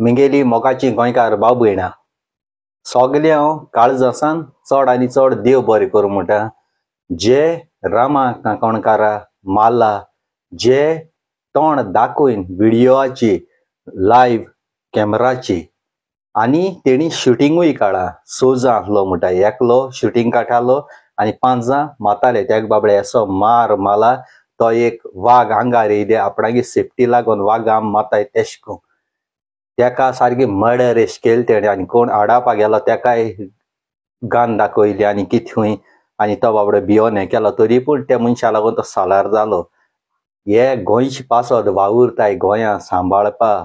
मिगेली मोगाची गोंयकार भाव भयणां सगळे हांव काळजासान चड आनी चड देव बरें करूं म्हणटा. जे रामा काणकोणकारा माला जे तोंड दाखोवन विडियोची लायव्ह कॅमेराची आनी तेणी शुटिंगूय काडा. 6 जाण आसलो म्हणटा, एकलो शुटींग काडटालो आनी 5 जाण मारताले. त्या बाबडे असो मार माला तो एक वाग आंगार येयले आपणागे सेफ्टी लागून वागां मारताय तेश करून तेका सारकी मर्डर एश केले तेणे. आनी कोण आडावपाक गेलो तेकाय गान दाखयली आनी कितें आनी तो बाबडो भियोन हें केलो, तरी पूण त्या मनशा लागून तो सालार जालो. हे गोंयचे पासत वावुरताय गोंया सांबाळपा.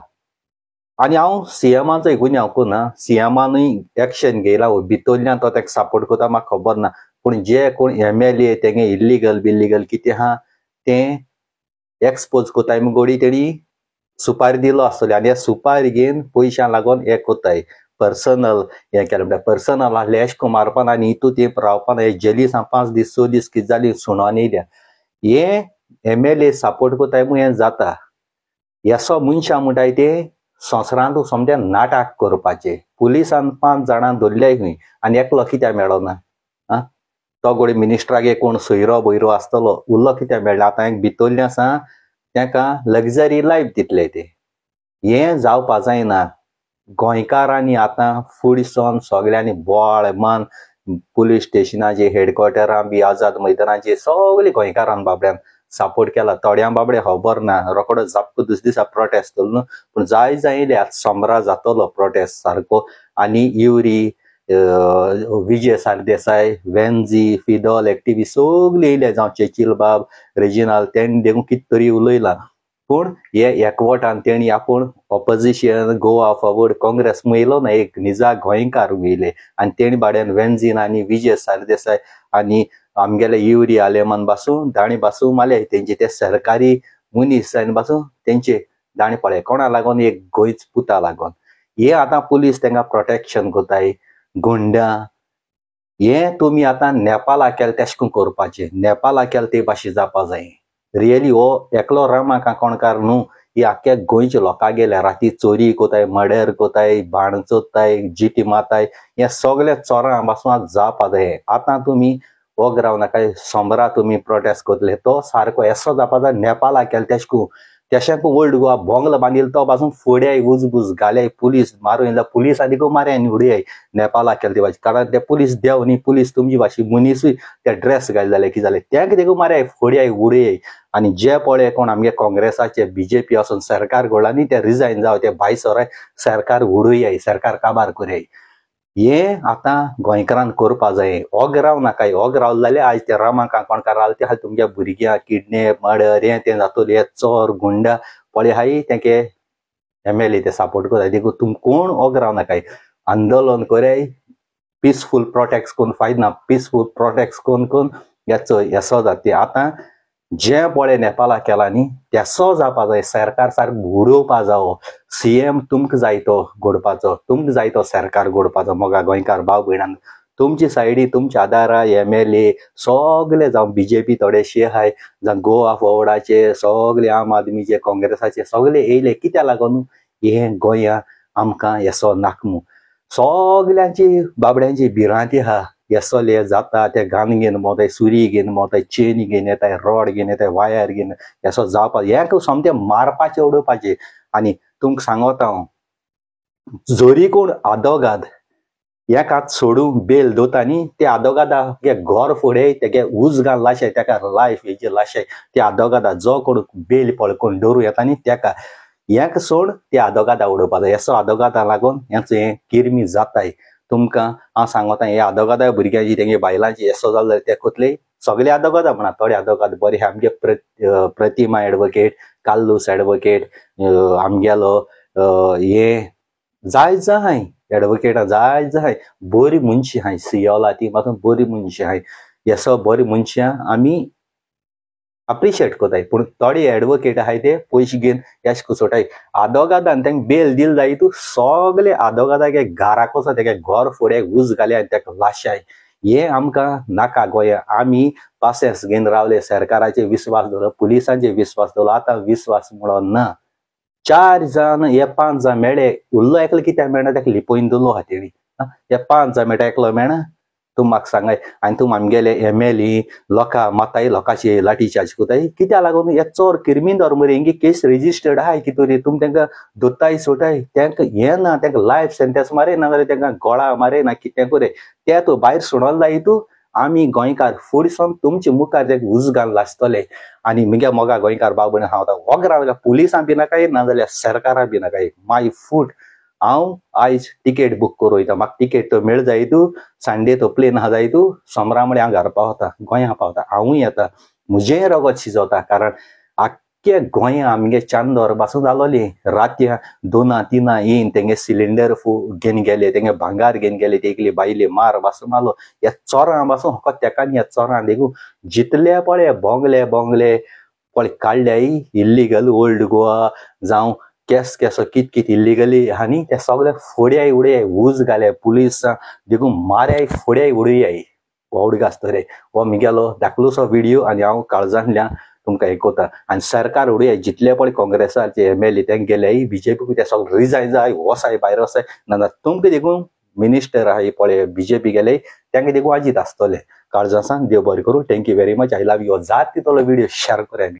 आनी हांव सीएमाचोय गुन्यांव करना, सीएमानूय एक्शन घेयला, भितरल्यान तो तेका सपोर्ट करता म्हाका खबर ना. पूण जे कोण एमएलए तेंगे इल्लीगल बिल्लीगल कितें आहा तें एक्सपोज करताय मुगोडी तेणी सुपारी दिलो आसतली आनी हे सुपारी घेवन पयशां लागून हे करताय पर्सनल हें केलें म्हणल्यार पर्सनल आहले एश करून मारपाना आनी हितू ते रावपाना. हे जेलीस 5 दीस 6 दीस कितें जाली सुनान येयल्या. हे एमएलए सपोर्ट करताय म्हूण हें जाता. येसो मनशां म्हणटाय ते संवसारांत सोमतें नाटक करपाचें. पुलिसान 5 जाणां धरल्याय खंय आनी एकलो कित्याक मेळना? आं, तो गोडी मिनिस्टरागे कोण सोयरो बोयरो आसतलो, उरलो कित्याक मेळना? आतां एक भितरलें आसा तेका लग्जरी लायफ दितले ते. हें जावपा जायना. गोंयकारांनी आतां फुडें सरून सगळ्यांनी बोवाळ मान पुलीस स्टेशनाचे हेडक्वॉर्टरां बी आझाद मैदानाचे सगळे गोंयकारान बाबड्यान सपोर्ट केला. थोड्यां बाबडे खबर ना, रोकडो जापको दुसरे दिसा प्रोटेस्ट जालो न्हू, पूण जाय जाय आतां सोमरा जातलो प्रोटेस्ट सारको. आनी युरी विजय सरदेसाय वेन्जी फिदोल एक्टिवी सगळी येयले, जावं चेचील बाब रेजिनाल तेणी देखून कितें तरी उलयलां. पूण हे एकवटान तेणी आपूण ऑपोजिशन गोवा फॉरवर्ड काँग्रेस येयलो ना, एक निजा गोंयकार येयले आनी तेणी बाड्यान वेन्जीन आनी विजय सरदेसाय आनी आमगेले युरी आलेमान बासून दाणी बासून माले तेंचे ते सरकारी मनीस आनी बासून तेंचे दाणी पळय कोणा लागून एक गोंयच पुता लागून. हे आतां पुलीस तेंकां प्रोटेक्शन करताय गुंडा. हे तुमी आतां नेपाला केलें तेश करून करपाचें, नेपाला केलें ते भाशेन जावपा जाय. रियली हो एकलो रामा काणकोणकार न्हू, ही आख्ख्या गोंयच्या लोकां गेल्या राती चोरी कोताय, मर्डर कोताय, भाण चोरताय, जिती मारताय, हे सगळे चोरां पासून जावपा जाय. आतां तुमी वग रावनाकाय, सोमरा तुमी प्रोटेस्ट करतले तो सारको येसो जावपा जाय. नेपाला केलें तेश करून तेशें ओल्ड गोवा बोंगलो बांदिल्लो तो पासून फोड्याय उजबूज घाल्याय पुलीस मारून येयला, पुलीस आनी मारय आनी उडयाय नेपाला केले ते भाशेन. कारण ते पुलीस देव न्ही, पुलीस तुमची भाशे मनीसूय ते ड्रेस घाले जाल्यार कितें जालें तें कितें मारय फोड्याय उडयाय. आनी जे पळय कोण आमगे काँग्रेसाचे बीजेपी वचून सरकार घडला न्ही ते रिजायन जावं, ते भायर सराय सरकार उडयाय, सरकार काबार करयाय. हे आतां गोंयकारान करपा जाय. ओग राव नाकाय, ओग रावले जाल्यार आयज ते रामा काणकोणकार रावले ते खातीर तुमच्या भुरग्यांक किडनॅप मर्डर हें तें जातलें. हे चोर गुंडा पळय हाय तेंके एमएलए ते सपोर्ट करता. देखून तुम कोण ओग राव नाकाय, आंदोलन करयाय, पिसफूल प्रोटेक्ट करून फायद ना, पिसफूल प्रोटेक्ट करून करून हेचो येसो जाता. आतां जे पळय नेपाला केला न्ही तेसो जावपा जाय. सरकार सारको उडोवपा जावो. सीएम तुमकां जाय तो घडपाचो, तुमकां जाय तो सरकार घडपाचो. मोगा गोंयकार भाव भयणां तुमची सायडी तुमच्या आदारा एमएलए सगळे जावं बीजेपी थोडेशे आहाय, जावं गोवा फॉरवर्डाचे सगळे आम आदमीचे काँग्रेसाचे सगळे येयले कित्याक लागून हे गोंया आमकां येसो नाकमू. सगल्यांची बाबड्यांची भिरांती आहा येसोले जाता ते गान घेवन भोंवताय, सुरी घेवन भोंवताय, चेनी घेवन येताय, रॉड घेवन येताय, वायर घेवन येसो जावपा हें सोमतें मारपाचें उडोवपाचें. आनी तुमकां सांगता हांव, जरी कोण आदोगाद एकाच सोडून बेल दवरता न्ही ते आदोगादा घर फुडें तेगे उजगान लाशय तेका लायफ हेजे लाशय ते आदोगादा जो कोण बेल पळय कोण दवरूं येता न्ही तेका हेक सोड ते आदोगादा उडोवपा जाय. येसो आदोगादा लागून हेचो हें किरमी जाताय. तुमकां हांव सांगता हे आदोगादा भुरग्यांची तेंगे बायलांची येसो जालो जाल्यार ते कोतले सगळे आदोगादा म्हणा, थोडे आदोगाद बरे आमगे प्रतिमा एडवोकेट, कार्लूस एडवोकेट, आमगेलो हे जाय जाय एडवोकेटां जाय जाय बरी मनशां आहाय, सियोला ती मातून बरी मनशां आहाय. येसो बरी मनशां आमी अप्रिशिएट करताय. पूण थोडे एडवोकेट आहाय ते पयशे घेवन येश कुसोटाय. आदोगादान तेंका बेल दिल जाय तूं सगळे आदोगादाक घराक वचोन तेगे घर फुडें उज घाले आनी तेका लाशाय. हे आमकां नाका गोंया. आमी पासेस घेवन रावले, सरकाराचेर विस्वास दवरलो, पुलिसांचेर विस्वास दवरलो, आतां विस्वास म्हणून ना. 4 जाण हे 5 जाण मेळे उरलो एकलो कित्याक मेळना ताका लिपोवन दवरलो आहा तेणी. हे 5 जाण मेळटा एकलो मेळना. तूं म्हाका सांगाय आनी तूं आमगेले एमएलए लोकां माताय लोकांची लाठी चार्ज करताय कित्याक लागून? हे चोर क्रिमिनल मरे, हेंगे केस रजिस्टर्ड आहाय कितें रे, तुमी तांकां धरताय सोडटाय, तांकां हें ना, तांकां लायफ सेंटेन्स मारे ना जाल्यार तांकां गोळा मारे ना कितें करे, ते तूं भायर सोडोन जाय तूं. आमी गोंयकार फुडें तुमचे मुखार ताका उजगान लासतले. आनी म्हगे मोगा गोंयकार बाबू हांव आतां वोग रावल्या, पुलिसां बी नाकाय ना जाल्यार सरकारां बी नाकाय. माय फूट हांव आयज टिकेट बूक करूं वयता, म्हाका टिकेट तो मेळ जाय तूं, संडे तो प्लेन आहा जाय तूं, सोमरा म्हळ्यार हांव घरा पावता, गोंया पावता, हांवूय येता, म्हजेंय रगत शिजवता. कारण आख्खे गोंया आमगे चांदोर पासून जालोली रातया 2 3 येवन तेंगे सिलिंडर घेवन गेले, तेंगे भांगार घेवन गेले, ते एकली बायले मार पासून मारलो. ह्या चोरां पासून फकत तेका ह्या चोरां देखून जितले पळय बोंगले बोंगले पळय काडल्याय इल्लीगल ओल्ड गोवा जावं केस केसो कित कित इल्लीगली आनी ते सगळे फोड्याय उडयाय उज घाले पुलीस देखून मार्याय फोड्याय उडयाय वावड आसतले. हो म्हगेलो धाकलोसो व्हिडियो आनी हांव काळजांतल्यान तुमकां आयकता. आनी सरकार उडयाय जितले पळय काँग्रेसाचे एमएलए तेंक गेले बीजेपी ते सगळे रिजायन जाय वसाय भायर वसाय ना तुमकां देखून मिनिस्टर आहाय पळय बीजेपी गेले तांकां देखून आजीत आसतले. काळजासान देव बरें करूं. Thank you very much. I love you. जात तितलो व्हिडियो शेअर कराय.